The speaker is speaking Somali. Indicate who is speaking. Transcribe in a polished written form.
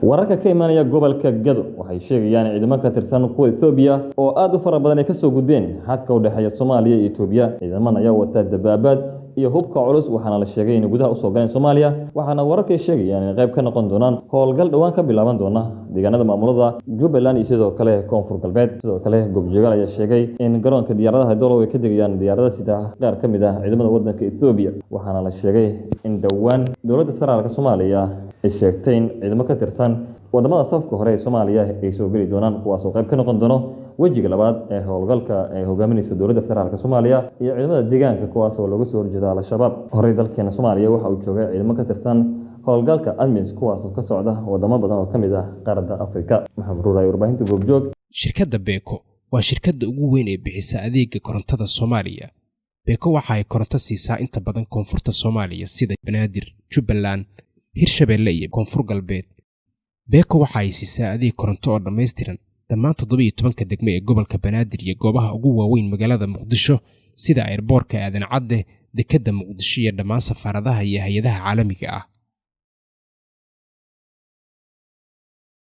Speaker 1: Wararka ka imaanaya gobolka Gado waxay sheegayaan ciidamo ka tirsan kuwa Itoobiya oo aad u fara badan ay kasoo gudbeen xadka u dhexeeya Soomaaliya iyo Itoobiya. Ciidamadan ayaa wata dabaabaad iyo hubka culus, waxaana la sheegay inay gudaha usoo galeen Soomaaliya, waxaana wararkay sheegayaan inay qayb ka noqon doonaan howlgal dhowaan ka bilaaban doona deegaanada maamulada Jubbaland iyo sidoo kale Koonfur Galbeed. Sidoo kale goobjoogaal ayaa sheegay in garoonka diyaaradaha Dolow ay ka degayaan diyaarada sida qaar ka mid ah ciidamada wadanka Itoobiya, waxaana la sheegay in dhowaan dowladda federaalka Soomaaliya ay sheegtay in ciidamo ka tirsan wadamada safka hore ee Soomaaliya ay soo geli doonaan, kuwaasoo qayb ka noqon doono wejiga labaad ee howlgalka ay hogaaminayso dowladda federaalka Soomaaliya iyo ciidamada deegaanka, kuwaasoo looga soo horjeeda Al-Shabaab. Horey dalkeena Soomaaliya waxa uu joogay ciidamo ka tirsan howlgalka ADMIS, kuwaasoo ka socda wadamo badan oo ka mid ah qaaradda Afrika. Maxamed Ruur, warbaahinta Goobjoog.
Speaker 2: Shirkadda Beeko waa shirkadda ugu weyn ee bixisa adeega korontada Soomaaliya. Beeko waxa ay koronto siisaa inta badan koonfurta Soomaaliya, sida Banaadir, Jubbaland, Hirshabeelle iyo Koonfur Galbeed. Beeko waxa ay siisaa adeeg koronto oo dhammaystiran dhammaan 17-ka degmo ee gobolka Banaadir iyo goobaha ugu waaweyn magaalada Muqdisho, sida airboorka Aadan Cadde, dekedda Muqdisho iyo dhammaan safaaradaha iyo hay-adaha caalamiga ah.